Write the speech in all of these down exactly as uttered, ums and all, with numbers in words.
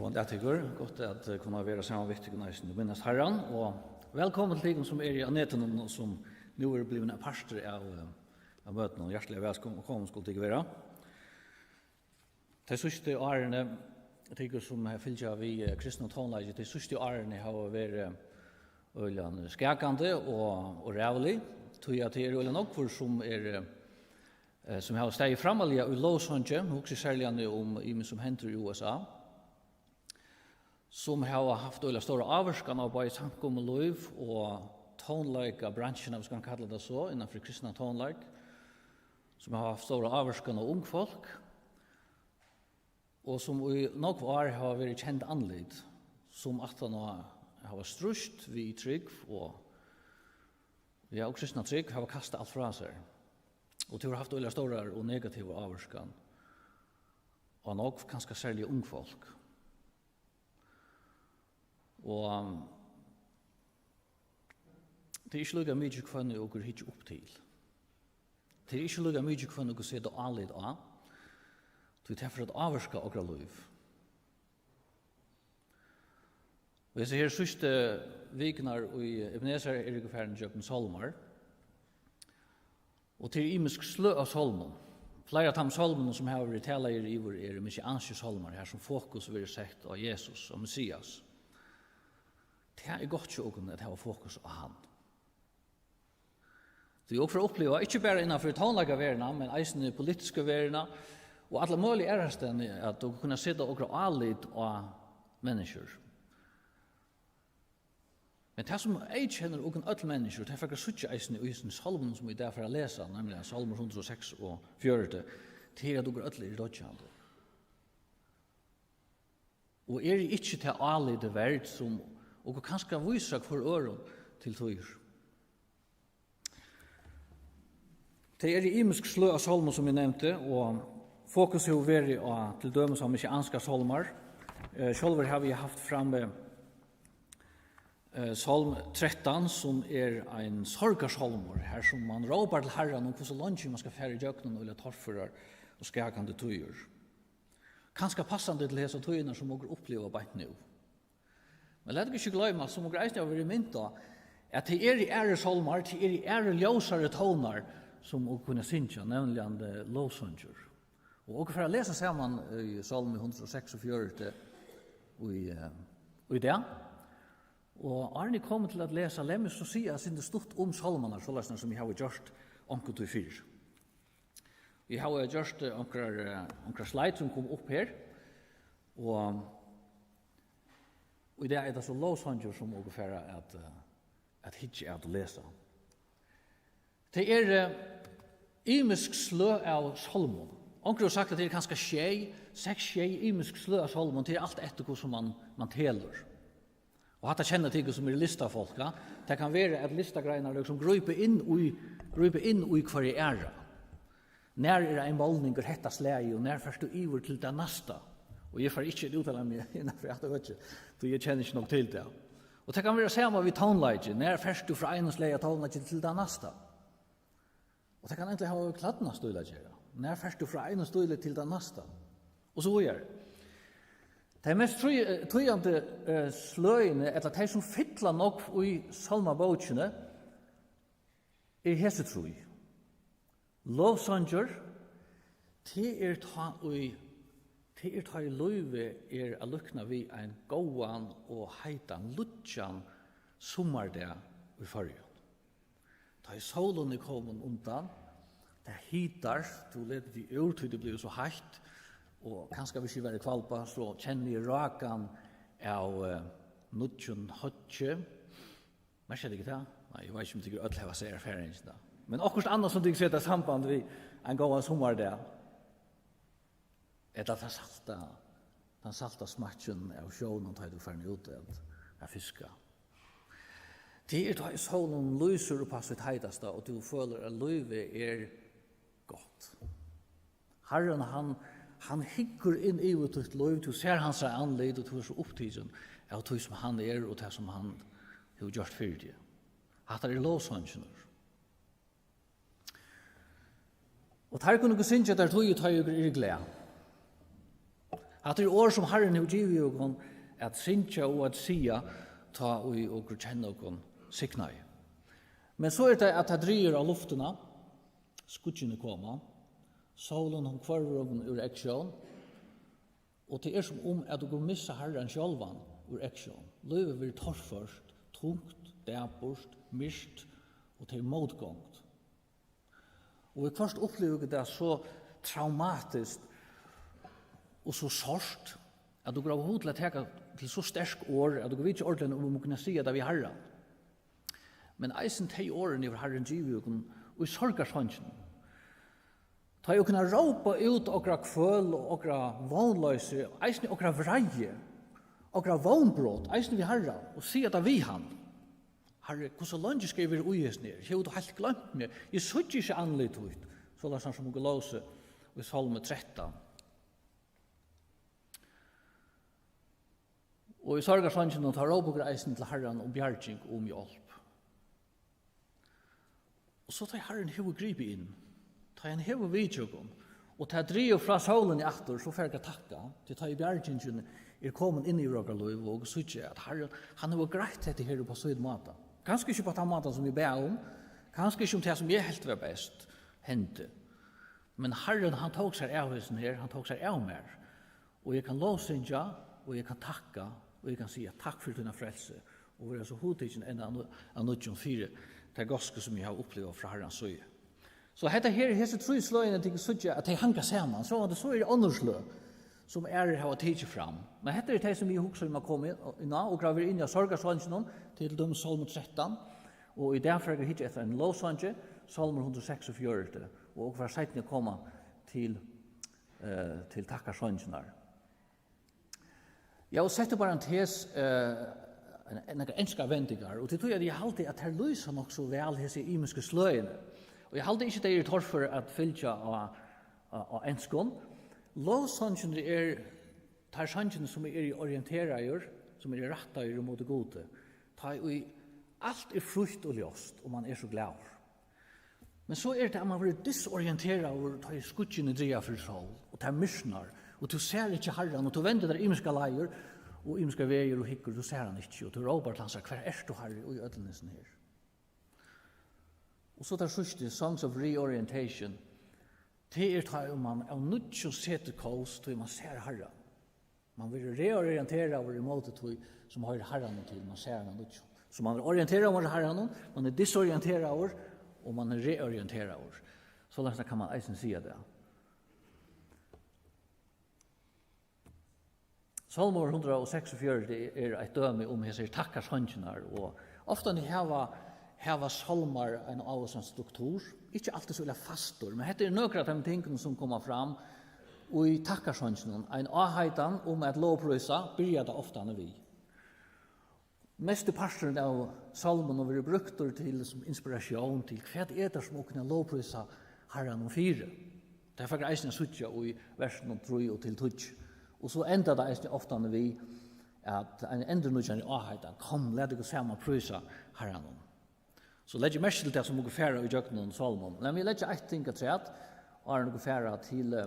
Góðan dag, tykkum. Gott at, eh, kunna vera saman við tykkum eisini og minnast Harran. Og vælkomin til tykkum, sum eru á netinum og sum nú eru blivin ein partur av, eh, av møtinum. Hjartaliga vælkomin skulu tykkum vera. Tey síðstu árini, tykkum, sum hava fylgst við, eh, kristnum tónleiki, tey síðstu árini hava verið øgiliga skakandi og, og ræðulig, tí at tað eru øgiliga nógvir, sum eru, eh, sum hava staðið framarliga í lovsangi, hugsi serliga nú um ymiskt sum hendir í U S A, sum hava havt øgiliga stóra ávirkan á bæði samkomulív og tónleikabransjuna, um vit skal kalla tað so, innan fyri kristnan tónleik, sum hava havt stóra ávirkan á ung fólk, og sum í nógv ár hava verið kend andlit, sum aftan á at hava strítt við trúgv og, ja, og kristna trúgv, hava kastað alt frá sær. Og tað hevur havt øgiliga stóra og negativa ávirkan á nógv, kanska serliga ung fólk. Og, um, tað er ikki líka mikið, hvønn okur hyggja upp til. Tað er ikki líka mikið, hvønn okur seta álit á, tí tað fer at ávirka okra lív. Og hesi her síðstu vikurnar í Ebenezer eru okur farin gjøgnum sálmar. Og tað eru ymisk sløg av sálmum. Fleiri av teimum sálmunum, sum hava verið talaðir yvir, eru messianskir sálmar, har sum fokus verður sett á Jesus og Messias. Tað er gott hjá okkum at hava fokus á hann. Tí okur fara at uppliva, ikki bara innan fyri tónleikaverðina, men eisini í politisku verðina og alla møguliga aðrastaðni, at okur kunna seta okra álit á menniskjur. Men tað, sum eyðkennir okkum øll menniskju, tað fekk at síggja eisini í hesum sálmunum, sum vit í dag fara at lesa, nemliga Sálmur hundrað og seksogfjøruti, tað er, at okur øll eru doyggjandi. Og eru ikki tað álitið verd, sum okur kanska vísa hvør øðrum til tíðir. Tað eru ymisk sløg av sálmum, sum eg nevndi, og fokus hevur verið á, til dømis, á messianskar sálmar. Eh, sjálvur havi eg havt frammi, eh, sálm trettan, sum er ein sorgarsálmur, har sum mann rópar til Harran um, hvussu leingi mann skal fara ígjøgnum øgiliga torførar og skakandi tíðir. Kanska passandi til hesar tíðirnar, sum okur uppliva beint nú. Men lat okkum ikki gloyma, sum okur eisini hava verið mint á, at tað eru aðrir sálmar, tað eru aðrir ljósari tónar, sum okur kunna syngja, nevniliga, eh, lovsangir. Og okur fara at lesa saman í Sálmi hundrað og seksogfjøruti í, eh, í dag. Og áðrenn eg komi til at lesa, lat meg so siga eitt sindur stutt um sálmarnar, soleiðis sum eg havi gjørt onkuntíð fyrr. Eg havi gjørt, eh, onkrar, eh, onkrar slide sum kom upp her, og, og í dag er tað so lovsangur, sum okur fara at, eh, at hyggja at og lesa. Tað er, eh, ymisk sløg av sálmum. Onkur hevur sagt, at tað er kanska sjey, seks, sjey ymisk sløg av sálmum. Tað er alt eftir, hvussu mann, mann telur. Og hatta kenna tykur, sum eru listafólk, ja? Tað kann vera, at listagreinar líkasum grípa inn í, grípa inn í hvørja aðra. Nær er ein málningur hetta slagið, og nær fert tú yvir til tað næsta? Og eg fari ikki at úttala meg innan fyri hatta økið, tí eg kenni ikki nokk til tað. Og tað kann vera sama við tónleiki. Nær fert tú frá einum slagi av tónleiki til tað næsta? Og tað kann endiliga hava við klædnastíl at gera. Nær fert tú frá einum stíli til tann næsta? Og so víðari. Tey mest tí-, eh, týðandi, eh, sløgini, ella tey, sum fylla nógv í sálmabókini, er hesi trý. Lovsangur, tað er tá í, tað er tá í lívið er at líkna við ein góðan og heitan, lýggjan summardag í Føroyum. Tá ið sólin er komin undan, tað hitar, tú letur teg úr, tí tað blívur so heitt, og kanska, hvis eg var í Hvalba, so kenni eg rákan av, eh, nýggjum hoyggi. Merkja tit ikki tað? Nei, eg veit ikki, um tit øll hava sær erfaring, tá. Men okkurt annað, sum tit seta samband við ein góðan summardag. Ella tað salta, tann salta smakkin av sjónum, tá ið tú ert farin út at, at fiska. Tað er tá, ið sólin lýsir upp á sítt heitasta, og tú følir, at lívið er gott. Harrin, hann, hann hyggur inn yvir títt lív, tú sær hansara andlit, og tú ert so upptikin av tí, sum hann er, og tað, sum hann hevur gjørt fyri teg. Hatta er lovsangirnir. Og teir kunnu okur syngja, teir tíðir, tá ið okur eru glað. Hatta er orð, sum Harrin hevur givið okkum at syngja og at siga, tá ið okur kenna okkum signaði. Men so er tað, at tað drýgur á luftina, skýggini koma, sólin, hon hvørvur okkum úr eygsjón, og tað er, sum um at okur missa Harran sjálvan úr eygsjón. Lívið verður torført, tungt, dapurt, myrkt, og tað er mótgongd. Og viðhvørt uppliva okur tað so traumatiskt og so sárt, at okur hava hug til at taka til so sterk orð, at okur vita ikki ordiliga, um okur kunnu siga tað við Harran. Men eisini tey orðini hevur Harrin givið okkum í sorgarsonginum. Tá ið okur kunnu rópa út okra kvøl og okra vónloysi, eisini okra vreiði, okra vónbrot, eisini við Harran, og siga tað við hann. Harri, hvussu leingi skal eg vera í hesum her? Hevur tú heilt gloymt meg? Eg síggi ikki andlit títt, soleiðis sum okur lósu í Sálmi trettan. Og í sorgarsonginum, tá rópa okur eisini til Harran um bjarging og um hjálp. Og so tá ið Harrin hevur gripið inn, tá ið hann hevur vitjað okkum, og tað dregur frá sólini aftur, so fara okur at takka, tí tá ið bjargingin er komin inn í okkara lív, og okur síggja, at Harrin, hann hevur greitt hetta her upp á sín máta. Kanska ikki upp á tann mátan, sum eg bað um, kanska ikki um tað, sum eg helt var best, hendi. Men Harrin, hann tók sær av hesum her, hann tók sær av mær. Og eg kann lovsyngja, og eg kann takka, og eg kann siga, "Takk fyri tína frelsi," og vera so hugtikin enn av, av nýggjum fyri tað góðska, sum eg havi upplivað frá Harrans síðu. So hetta her, hesi trý sløgini, tit síggja, at tey hanga saman. So, so eru onnur sløg, sum aðrir hava tikið fram. Men hetta eru tey, sum eg hugsi um at koma inn, inn á, og grava inn í sorgarsonginum, til dømis Sálm trettan, og í dag fara vit at hyggja eftir einum lovsangi, Sálmur hundrað og seksogfjøruti, og okur fara seinni at koma til, eh, til takkarsongirnar. Eg havi sett upp bara ein tes, eh, ein, ein, nakrar enskar vendingar, og til tí at eg haldi, at tær lýsa nokk so væl hesi ymisku sløgini. Og eg haldi ikki, tey eru torfør at fylgja á, á, á enskum. Lovsongirnir er teir sangirnir, sum eru orienteraðir, sum eru rættaðir ímóti Gudi. Tá ið alt er frítt og ljóst, og mann er so glaður. Men so er tað, at mann verður disorienteraður, tá ið skýggini draga fyri sól, og tað myrknar, og tú sær ikki Harran, og tú vendir tær ymiskar leiðir og ymiskar vegir og hyggur, tú sær hann ikki, og tú rópar til hansara: "Hvar ert tú, Harri, í øllum hesum her?" Og so tað síðsta, Songs of Reorientation, tað er, tá ið mann av nýggjum setir kós, tá ið mann sær Harran. Mann verður reorienteraður ímóti tí, sum hoyrir Harranum til. Mann sær hann av nýggjum. So mann er orienteraður ímóti Harranum, mann er disorienteraður, og mann er reorienteraður. Soleiðis kann mann eisini siga tað. Sálmur hundrað og seksogfjøruti er eitt dømi um hesar takkarsongirnar, og oftani hava, hava sálmar ein ávísan struktur, ikki altíð so illa fastur, men hetta eru nøkur av teimum tingunum, sum koma fram í takkarsonginum. Ein áheitan um at lovprísa byrjar tað oftani við. Mesti parturin av sálmunum verður brúktur til, sum inspiratión til, hvat er tað, sum okur kunnu lovprísa Harranum fyri? Tað fara vit eisini at síggja í versunum trý og til tíggju. Og so endar tað eisini oftani við, at ein endurnýggjandi áheitan: "Kom, lat okkum saman prísa Harranum." So legg merki til tað, sum okur fara í gjøgnum sálmin. Lat meg leggja eitt ting afturat, áðrenn okur fara til, eh,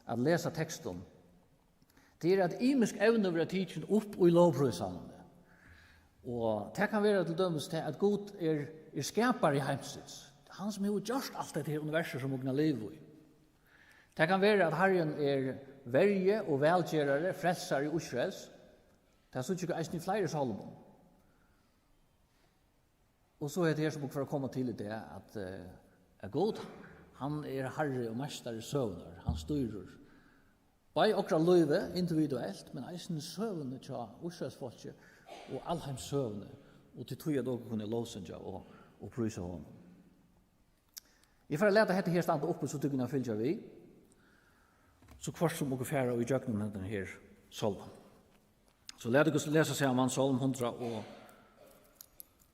at lesa tekstin. Tað er, at ymisk evni verða tikin upp í lovprísanini. Og tað kann vera til dømis tað, at Gud er, er skapari heimsins. Hann, sum hevur gjørt alt hetta her universið, sum okur liva í. Tað kann vera, at Harrin er verji og vælgerari, frelsari Ísraels. Tað síggja okur eisini í fleiri sálmum. Og so er tað her, sum okur fara at koma til í dag, at, eh, at Gud, hann er harri og meistari søgunnar. Hann stýrir bæði okra lívi individuelt, men eisini søguni hjá Ísraelsfólki og alheimssøguni, og til tí at okur kunnu lovsyngja og, og prísa honum. Eg fari at lata hetta her standa uppi, so tit kunnu fylgja við, so hvørt sum okur fara í gjøgnum hendan her sálm. So lat okkum lesa saman Sálm hundrað og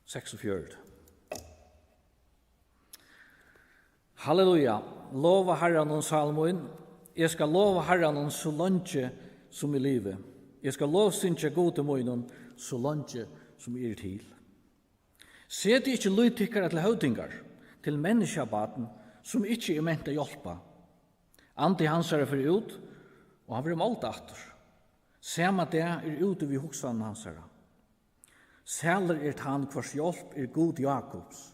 seksogfjøruti. Halleluja, lova Harranum, sál mín. Eg skal lova Harranum, so leingi sum eg livi. Eg skal lovsyngja Gudi mínum, so leingi sum eg eri til. Setið ikki lít tykkara til høvdingar, til menniskjabarn, sum ikki er ment at hjálpa. Andi hansara fer út, Og hann verður mold aftur. Sama dag er úti við hugsanum hansara. Sælur er tann, hvørs hjálp er Gud Jakobs,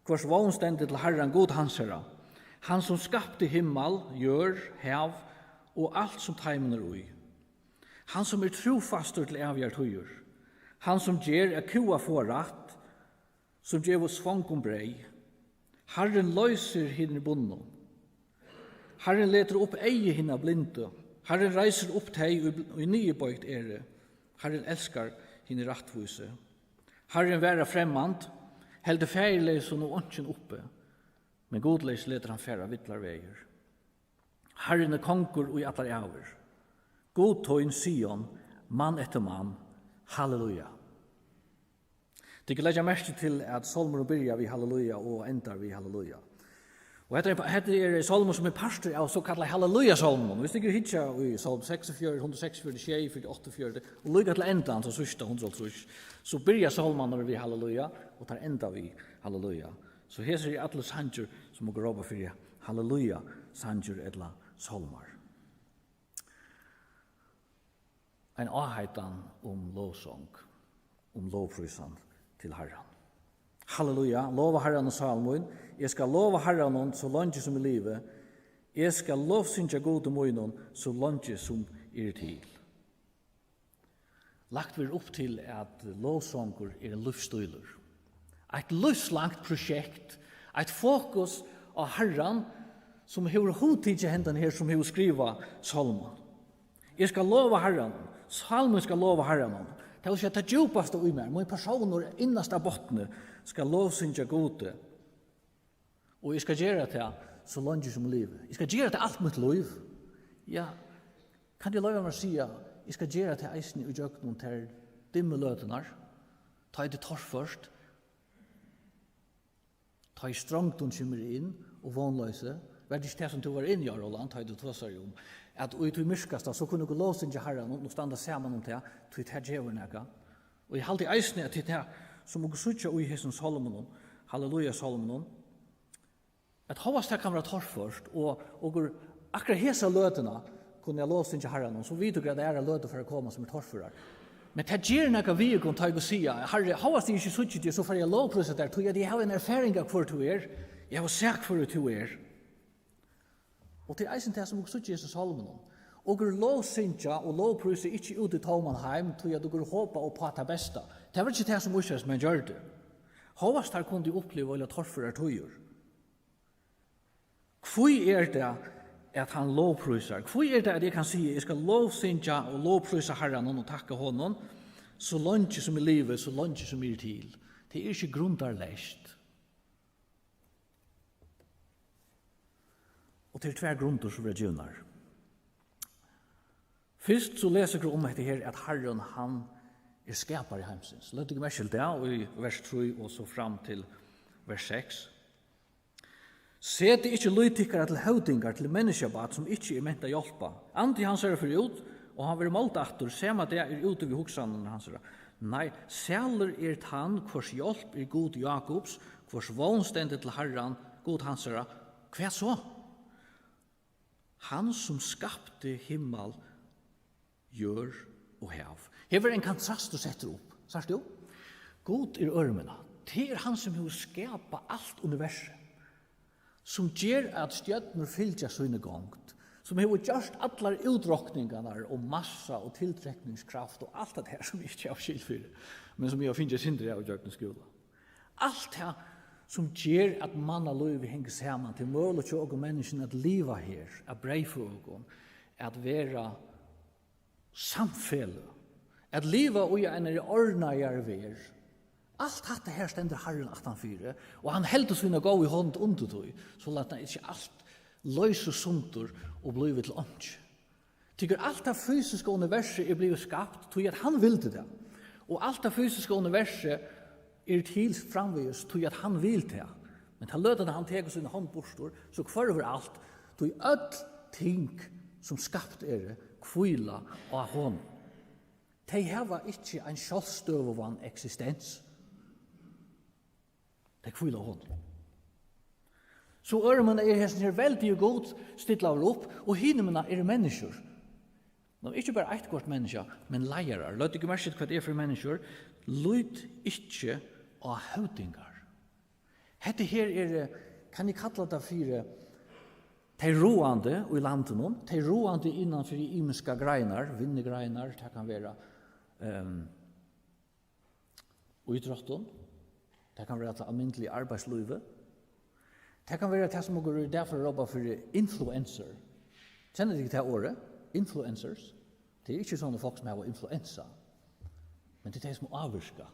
hvørs vón stendur til Harran Gud hansara, hann sum skapti himmal, jørð, hav og alt, sum teimum er í. Hann sum er trúfastur til ævigar tíðir, hann sum ger, at kúgað fáa rætt, sum gevur svongum breyð. Harrin loysir hinar bundnu. Harrin letur upp eygu hinna blindu. Harrin reisir upp tey, ið, ið niðurboygd eru. Harrin elskar hini rættvísu. Harrin varðar fremmand, heldur faðirleysum og einkim uppi. Men gudleys letur hann fara villar vegir. Harrin er kongur í allar ævir. Gud tín, Sion, mann eftir mann. Halleluja. Tit kunnu leggja merki til, at sálmurin byrjar við halleluja og endar við halleluja. Og hetta er, hetta er sálmur, sum er partur av sokallaða halleluja-sálmunum. Viss tit hyggja í Sálm seksogfjøruti, hundrað og seksogfjøruti, sjeyogfjøruti, áttaogfjøruti, og líka til endan, so síðsta hundrað og hálvtrýss, so byrja sálmarnir við halleluja, og teir enda við halleluja. So hesir eru allir sangir, sum okur rópa fyri halleluja-sangir ella sálmar. Ein áheitan um lovsong, um lovprísan til Harran. Halleluja, lova Harranum, sál mín. Eg skal lova Harranum, so leingi sum eg livi. Eg skal lovsyngja Gudi mínum, so leingi sum eg eri til. Lagt verður upp til, at lovsongur er ein lívsstílur. Eitt lívslangt prosjekt, eitt fokus á Harran, sum hevur hugtikið hendan her, sum hevur skrivað sálmin. Eg skal lova Harranum, sál mín skal lova Harranum. Tað vil siga, tað djúpasta í mær, mín persónur, innast á botni, skal lovsyngja Gudi. Og eg skal gera tað, so leingi sum eg livi. Eg skal gera tað alt mítt lív. Ja, kann eg loyva mær at siga, eg skal gera tað eisini í gjøgnum tær dimmu løturnar, tá ið tað er torført, tá ið strongdin kemur inn og vónloysi. Var tað ikki tað, sum tú var inni á, Roland, tá ið tú tosaði um, at í tí myrkasta, so kunnu okur lovsyngja Harran og, og standa saman um tað, tí tað gevur nakað? Og eg haldi eisini, at tað er tað, sum okur síggja í hesum sálmunum, halleluja-sálmunum, at hóast tað kann vera torført, og okur akkurát hesa løtuna kunnu lovsyngja Harranum, so vita okur, at aðrar løtur fara at koma, sum eru torførar. Men tað ger nakað við okum, tá okur siga, Harri, hóast eg ikki síggi teg, so fari eg at lovprísa tær, tí at eg havi eina erfaring av, hvør tú er. Eg havi sæð, hvør tú er. Og tað er eisini tað, sum okur síggja í hesum sálmunum. Okur lovsyngja og lovprísa ikki út í tóman heim, tí at okur hopa upp á tað besta. Tað var ikki tað, sum Ísraelsmenn gjørdu. Hóast teir kundu uppliva øgiliga torførar tíðir. Hví er tað, at hann lovprísar? Hví er tað, at eg kann siga, eg skal lovsyngja og lovprísa Harranum og takka honum, so leingi sum eg livi, so leingi sum eg eri til? Tað er ikki grundarleyst. Og tað eru tvær grundir, sum verða givnar. Fyrst so lesa okur um hetta her, at Harrin, hann er skapari heimsins. Løgdu okur merki til tað í vers trý og so fram til vers seks. Setið ikki lít tykkara til høvdingar, til menniskjabarn, sum ikki er ment at hjálpa. Andi hansara fer út, og hann verður mold aftur, sama dag er úti við hugsanirnar hansara. Nei, sælur er tann, hvørs hjálp er Gud Jakobs, hvørs vón stendur til Harran, Gud hansara. Hvat so? Hann, sum skapti himmal, jørð og hav. Her verður ein kontrastur settur upp. Sært tú? Gud er øðrumegin. Tað er hann, sum hevur skapað alt universið, sum ger, at stjørnur fylgja síni gongd, sum hevur gjørt allar útrokningarnar um massa og tiltrekningskraft og alt tað her, sum eg ikki havi skil fyri, men sum eg havi fingið eitt sindur av í gjøgnum skúla. Alt tað, sum ger, at mannalívið hongur saman, tað er møguligt hjá okkum menniskjum at liva her, at breyðføða okkum, at vera samfeløg, at liva í einari ordnaðari verð. Alt hatta her stendur Harrin aftanfyri, og hann heldur sína góðu hond undir tí, so at ikki alt loysist sundur og blívur til einki. Tykir, alt tað fysiska universið er blivið skapt, tí at hann vildi tað. Og alt tað fysiska universið er til framvegis, tí at hann vil tað. Men ta løtuna hann tekur sína hond burtur, so hvørvur alt, tí øll ting, sum skapt eru, hvíla á honum. Tey hava ikki ein sjálvstøðugan eksistens. Tey hvíla á honum. So øðrumegin er hesin her veldigi Gud stillaður upp, og hinumegin eru menniskjur. Nú, ikki bara eitt hvørt menniskja, men leiðarar. Løgdu tykur merki til, hvat er fyri menniskjur? Lít ikki á høvdingar. Hetta her er, eh, kann eg kalla tað fyri, eh, tey ráðandi í landinum, tey ráðandi innan fyri ymiskar greinar, vinnugreinar, tað kann vera, ehm, ítróttum, tað kann vera tað almindiliga arbeiðslívið, tað kann vera tað, sum okur í dag fer at rópa fyri influencer. Kenna tit tað orðið? Influencers. Tað er ikki sonni fólk, sum hava influensa, men tað er tey, sum ávirka.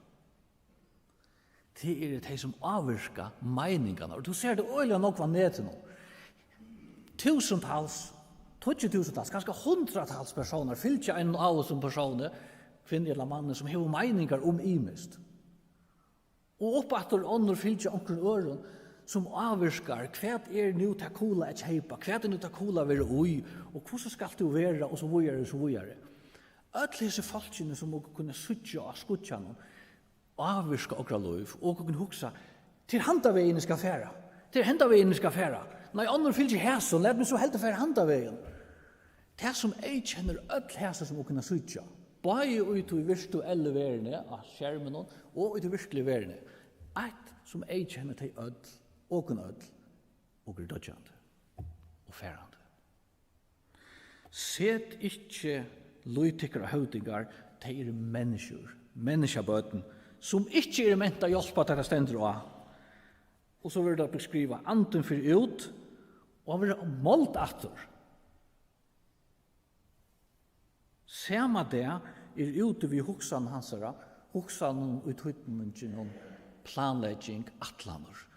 Tað eru tey, sum ávirka meiningarnar. Og tú sær tað øgiliga nógv á netinum. Túsundtals, tíggjutúsundtals, kanska hundraðtals persónar fylgja einum ávísum persóni, kvinnu ella manni, sum hevur meiningar um ymiskt. Og uppaftur onnur fylgja onkrum øðrum, sum ávirkar, hvat er nú tað kula at keypa, hvat er nú tað kula at vera í, og hvussu skalt tú vera, og so víðari, og so víðari. Øll hesi fólkini, sum okur kunna síggja á skíggjanum, ávirka okra lív, og okur kunna hugsa, tað er handan vegin eg skal fara, tað er handan vegin eg skal fara. Nei, onnur fylgja hesum, lat meg so heldur fara handan vegin. Tað, sum eyðkennir øll hesi, sum okur kunna síggja, bæði í tí virtuellu verðini, á skerminum, og í tí virkiligu verðini, eitt, sum eyðkennir tey øll, okum øll, okur eru doyggjandi og farandi. Set ikki lít tykkara á høvdingar, tey eru menniskjur, menniskjabørn, sum ikki eru ment at hjálpa, tá tað stendur á. Og so verður tað beskrivað, andin fer út, og hann verður mold aftur. Sama dag er úti við hugsan hansara, hugsanum í týdninginum, planlegging, ætlanir.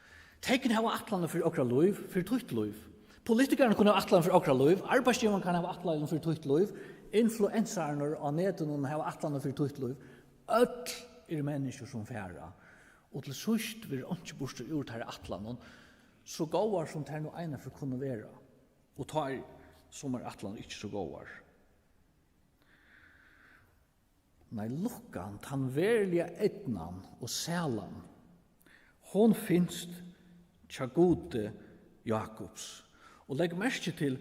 Tey kunnu hava ætlanir fyri okra lív, fyri títt lív. Politikararnir kunnu hava ætlanir fyri okra lív, arbeiðsgevarin kann hava ætlanir fyri títt lív, influensararnir á netinum hava ætlanir fyri títt lív. Øll eru menniskjur, sum fara, og til síðst verður einki burtur úr teirra ætlanum, so góðar sum tær nú einaferð kunnu vera. Og tá er summar ætlanir ikki so góðar. Nei, lukkan, tann veruliga eydnan og sælan, hon finst hjá Gudi Jákups. Og legg merki til,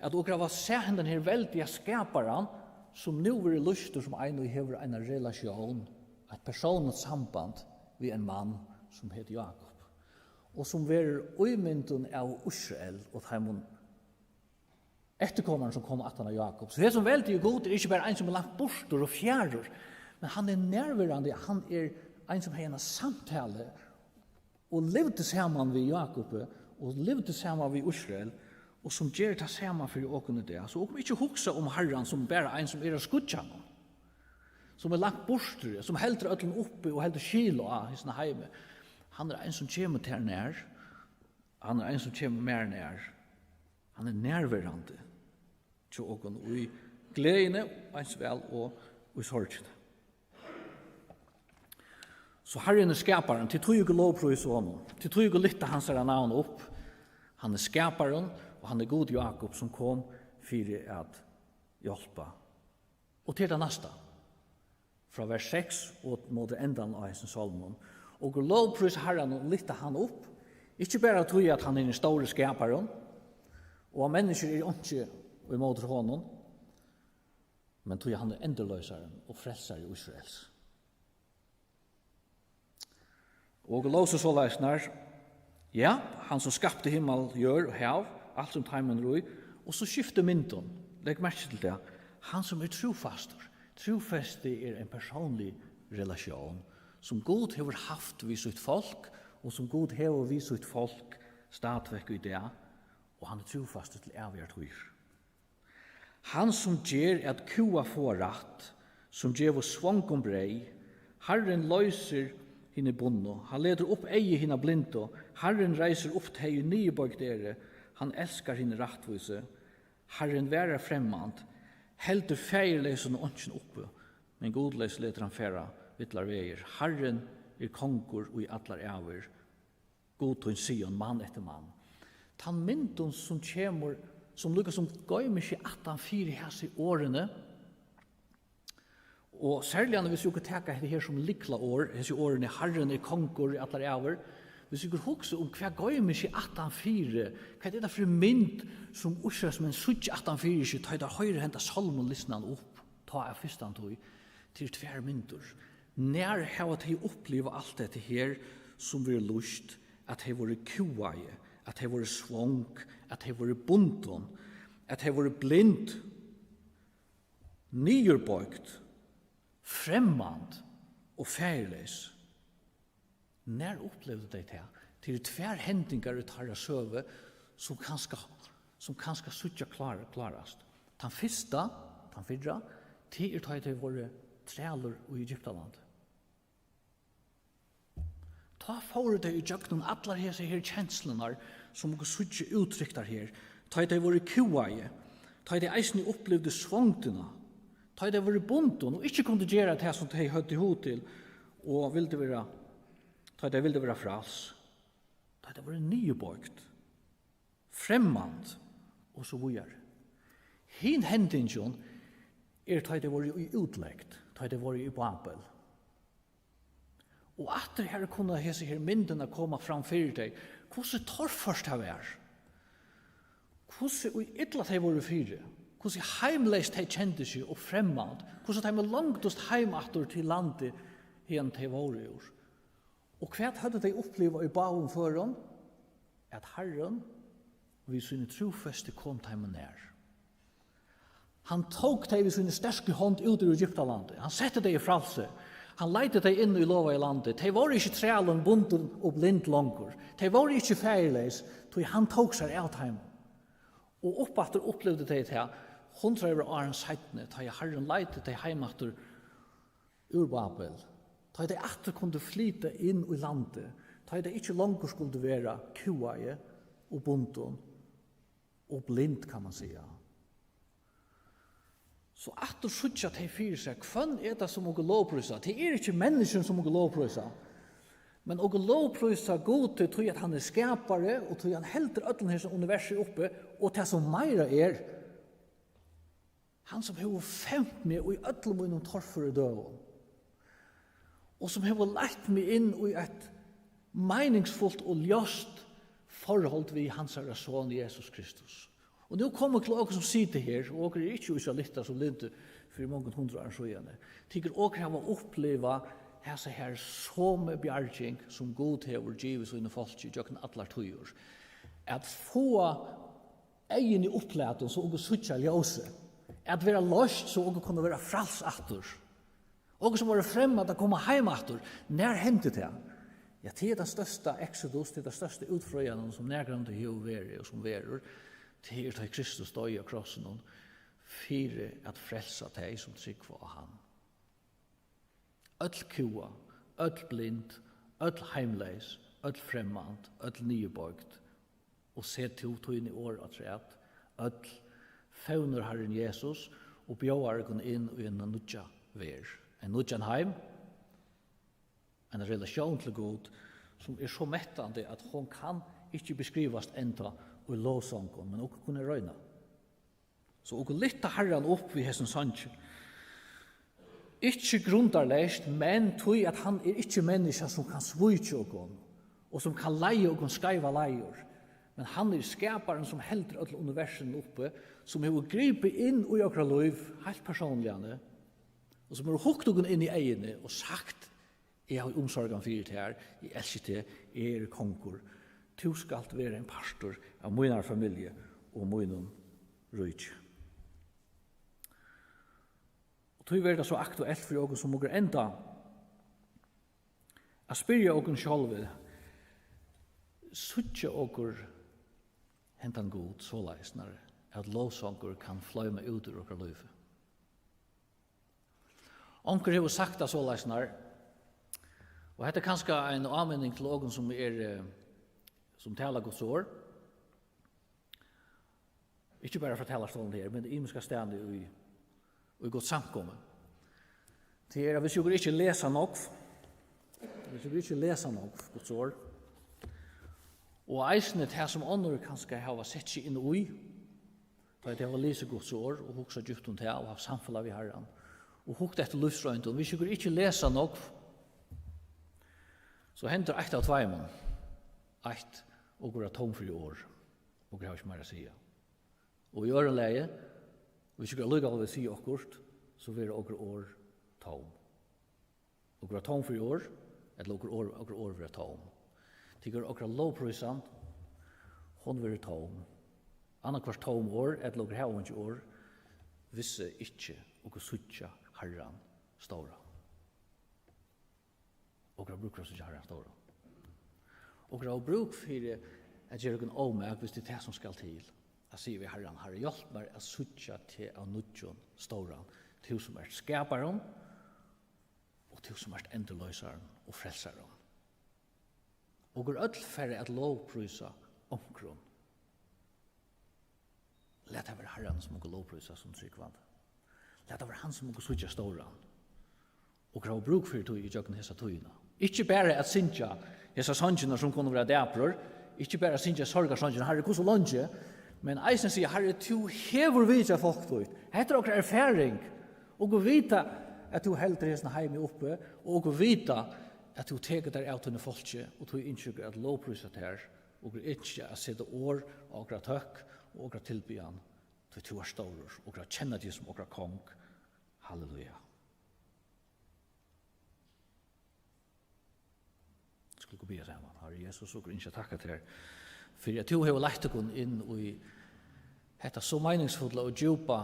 at okur hava sæð hendan her veldiga skaparan, sum nú verður lýstur sum ein, ið hevur eina relatión, eitt persónligt samband við ein mann, sum hét Jákup, og sum verður ímyndin av Ísrael og teimum eftirkomarum, sum koma aftan á Jákup. So hesin veldigi Gud er ikki bara ein, sum er langt burtur og fjarur, men hann er nærverandi, hann er ein, sum hevði eina samtalu og livdi saman við Jákupi og livdi saman við Ísrael, og sum ger tað sama fyri okum í dag. So okum ikki hugsa um Harran sum bara ein, sum er á skíggjanum, sum er langt burtur, sum heldur øllum uppi og heldur skil á hesum heimi. Hann er ein, sum kemur tær nær. Hann er ein, sum kemur mær nær. Hann er nærverandi hjá okum í gleðini, eins væl og í sorgini. So Harrin er skaparin, tit tí okur lovprísa honum, tit tí okur lyfta hansara navn upp. Hann er skaparin, og hann er Gud Jákup, sum kom fyri at hjálpa. Og til tað næsta, frá vers seks og móti endan á hesum sálminum. Okur lovprísa Harran og lyfta hann upp, ikki bara tí, at hann er ein stórur skapari, og at menniskjur eru einki ímóti honum, men tí hann er endurloysarin og frelsarin Ísraels. Og lósu soleiðis nær, ja, hann sum skapti himmal, jørð og hav, alt sum teimum er í, og so skifti myndin. Legg merki til tað. Hann sum er trúfastur. Trúfesti er ein persónlig relatión, sum Gud hevur havt við sítt fólk, og sum Gud hevur við sítt fólk staðfekk í dag, og hann er trúfastur til ævigar tíðir. Hann, sum ger, at kúgað fáa rætt, sum gevur svongum breyð, Harrin loysir hini bundnu, hann letur upp eygu hinna blindu, Harrin reisir upp tey, ið niðurboygd eru, hann elskar hini rættvísu. Harrin varðar fremmand, heldur faðirleysum og einkjum uppi, men gudleys letur hann fara villar vegir. Harrin er kongur í allar ævir. Gud tín, Sion, mann eftir mann. Tann myndin, sum kemur, sum líka sum goymir seg aftan fyri hasi orðini, og serliga, hvis okur taka hetta her sum lyklaorð, hesi orðini, Harrin er kongur í allar ævir, Hvis okur hugsa um, hvat goymir seg aftan fyri, hvat er tað fyri mynd, sum Ísraelsmenn síggja aftan fyri seg, tá ið teir hoyra henda sálmin lisnan upp, tá av fyrstantíð, til tvær myndir. Nær hava tey upplivað alt hetta her, sum verður lýst, at tey vóru kúgaði, at tey vóru svong, at tey vóru bundin, at tey vóru blind, niðurboygd, fremmand og faðirleys? Nær upplivdu tey tað? Tað eru tvær hendingar í teirra søgu, sum kanska, sum kanska síggja klár-, klárast. Tann fyrsta, tann fyrra, tað er, tá ið tey vóru trælir í Egyptalandi. Tá fóru tey ígjøgnum allar hesar her kenslurnar, sum okur síggja úttryktar her. Tá ið tey vóru kúgaði, tá ið tey eisini upplivdu svongdina, tá ið tey vóru bundin og ikki kundu gera tað, sum tey høvdu hug til og vildu vera, tá ið tey vildu vera fræls, tá ið tey vóru niðurboygd, fremmand og so víðari. Hin hendingin er, tá ið tey vóru í útlegd, tá ið tey vóru í Babel. Og aftur her kunnu hesi her myndirnar koma fram fyri tey, hvussu torført tað var, hvussu í illa tey vóru fyri, hvussu heimleys tey kendu seg og fremmand, hvussu teimum longdist heim aftur til landið, hiðan tey vóru úr. Og hvat høvdu tey upplivað í báðum førum? At Harrin við síni trúføstu kom teimum nær. Hann tók tey við síni sterku hond út úr Egyptalandi. Hann setti tey í frælsi. Hann leiddi tey inn í lovaða landið. Tey vóru ikki trælum bundin og blind longur. Tey vóru ikki faðirleys, tí hann tók sær av teimum. Og uppaftur upplivdu tey tað, hundrað árum seinni, tá ið Harrin leiddi tey heim aftur úr Babel, tá ið tey aftur kundu flyta inn í landið, tá ið tey ikki longur skuldu vera kúgaði og bundin og blind, kann man siga. So aftur síggja tey fyri sær, hvønn er tað, sum okur lovprísa? Tað er ikki menniskjum, sum okur lovprísa, men okur lovprísa Gudi, tí at hann er skapari, og tí hann heldur øllum hesum universi uppi, og tað, sum meira er, hann, sum hevur fevnt meg í øllum mínum torføru døgum, og sum hevur leitt meg inn í eitt meiningsfult og ljóst forhold við hansara Son Jesus Kristus. Og nú koma til okur, sum sita her, og okur eru ikki ísraelittar, sum livdu fyri mongum hundrað árum síðani. Tykur, okur hava upplivað hasa her somu bjarging, sum Gud hevur givið sínum fólki gjøgnum allar tíðir. At fáa eyguni upplatin, so okur síggja ljósið. At vera loyst, so okur kunnu vera fræls aftur. Okur, sum vóru fremmand, at koma heim aftur. Nær hendi tað? Ja, tað er tann størsta exodus, tað er tann størsta útfrøðan, sum nakrantíð hevur verið og sum verður. Tað er, tá Kristus doyði á krossinum fyri at frelsa tey, sum trúgva á hann. Øll kúgað, øll blind, øll heimleys, øll fremmand, øll niðurboygd, og set tú tíni orð afturat, øll, fevnir Harrin Jesus og bjóðar okkum inn í eina nýggja verð, ein nýggjan heim, eina relatión til Gud, sum er so mettandi, at hon kann ikki beskrivast enntá í lovsongum, men okur kunnu royna. So okur lyfta Harran upp við hesum sangi. Ikki grundarleyst, men tí at hann er ikki menniskja, sum kann svíkja okkum, og sum kann leiða okkum skeivar leiðir. Men hann er skaparin, sum heldur øll universini uppi, sum hevur gripið inn í okra lív heilt persónliga, og sum hevur hugt okkum inn í eyguni og sagt: Eg havi umsorgan fyri tær, eg elski teg, eg eri kongur. Tú skalt vera ein partur av mínari familju og mínum ríki. Og tí verður tað so aktuelt fyri okkum, sum okur enda, at spyrja okkum sjálv: Síggja okur hendan Gud soleiðis, nær at lovsangur kann floyma út úr okkara lívi? Onkur hevur sagt tað soleiðis, nær, og hetta er kanska ein áminning til okkum, sum er, eh, sum tala Guds orð, ikki bara frá talarstólin her, men ymiska staðni í, í Guds samkomu. Tað er, at hvis okur ikki lesa nógv, hvis okur ikki lesa nógv Guds orð, og eisini tað, sum onnur kanska hava sett seg inn í, tá ið tey hava lisið Guds orð og hugsað djúpt um tað og havt samfelag við Harran og hugt eftir lívsroyndum, hvis okur ikki lesa nógv, so hendir eitt av tveimum. Eitt, okur verða tóm fyri orð. Okur hava ikki meira at siga. Og í øðrum lagi, hvis okur allíkavæl vilja siga okkurt, so verða okur orð tóm. Okur verða tóm fyri orð, ella okur orð, okur orð verða tóm. Tykur okkara lovprísan, hon verður tóm. Annaðhvørt tóm orð, ella okur hava eingi orð, hvis ikki okur síggja Harran stóran. Okur hava brúk fyri at síggja Harran stóran. Okur hava brúk fyri at gera okum ómak, hvis tað er tað, sum skal til. At siga við Harran: Harri, hjálp mær at síggja teg av nýggjum stóran, tú sum ert skaparin, og tú sum ert endurloysarin og frelsarin. Okur øll fara at lovprísa onkrum. Lat tað vera Harran, sum okur lovprísa sum trúgvandi. Lat tað vera hann, sum okur síggja stóran. Okur hava brúk fyri tí í gjøgnum hesa tíðina. Ikki bara at syngja hesar sangirnar, sum kunnu vera daprar, ikki bara at syngja sorgarsangirnar, Harri, hvussu leingi, men eisini siga: Harri, tú hevur vitjað fólk títt. Hetta er okkara erfaring. Okur vita, at tú heldur hesin heim uppi, og okur vita, at tú tekur tær av tínum fólki, og tú ynskir at lovprísa tær. Okur ynskja at seta orð á okra tøkk og okra tilbiðan, tí tú ert stórur, okur at kenna teg sum okra kong. Halleluja. Skulu okur biðja saman. Harri Jesus, okur ynskja at takka tær fyri, at tú hevur leitt okkum inn í hetta so meiningsfulla og djúpa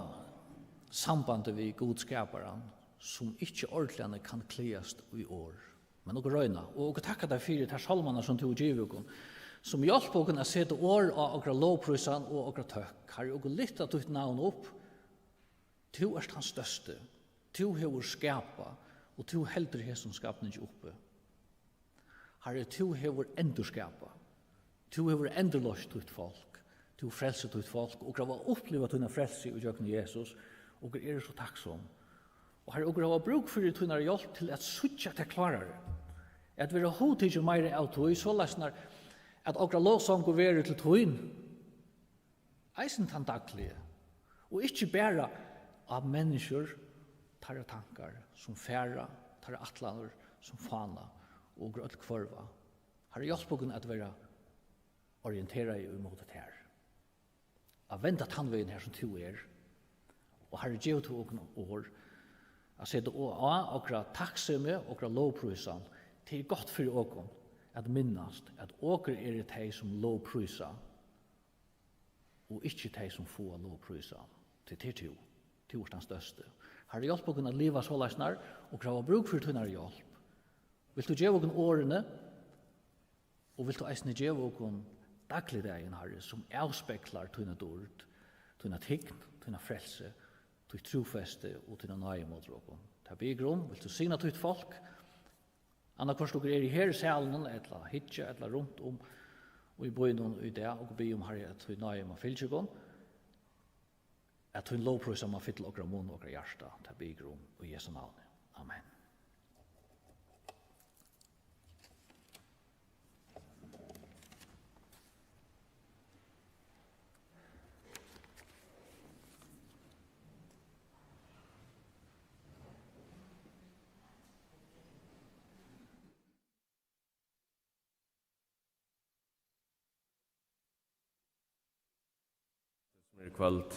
sambandið við Gud skaparan, sum ikki ordiliga kann klæðast í orð. Men okur royna, og okur takka tær fyri tær sálmarnar, sum tú hevur givið okkum, sum hjálpa okkum at seta orð á okra lovprísan og okra tøkk. Harri, okur lyfta títt navn upp. Tú ert tann størsti. Tú hevur skapað, og tú heldur hesum skapningi uppi. Harri, tú hevur endurskapað. Tú hevur endurloyst títt fólk. Tú frelsir títt fólk. Okur hava upplivað tína frelsu í gjøgnum Jesus. Okur eru so takksom. Og Harri, okur hava brúk fyri tínari hjálp til at síggja tað klárari. At vera hugtikin meira av tí, soleiðis at okra lovsangur verður til tín. Eisini tann dagliga, og ikki bara á menniskjur, teirra tankar sum fara, teirra ætlanir sum fána, og okur øll hvørva. Harri, hjálp okkum at vera orienterað í móti tær, at venda tann vegin har sum tú er, og Harri, gev tú okkum orð at seta á okra takksemi, okra lovprísan. Tað er gott fyri okkum at minnast, at okur eru tey, sum lovprísa, og ikki tey, sum fáa lovprísan, tí tað ert tú. Tú ert tann størsti. Harri, hjálp okkum at liva soleiðis, okur hava brúk fyri tínari hjálp. Vilt tú geva okkum orðini, og vilt tú eisini geva okkum dagligdagin, Harri, sum avspeglar tína dýrd, tína tign, tína frelsu, títt trúfesti og tína náði móti okkum. Tað biður um, vilt tú signa títt fólk, annaðhvørt okur eru her í salinum, ella hyggja, ella runt um í býnum í dag, okur biðja um, Harri, at tín náði má fylgja okkum, at tín lovprísan má fylla okra munn og okra hjarta. Tað biður okur um í Jesu navni. Amen. Sum er í kvøld,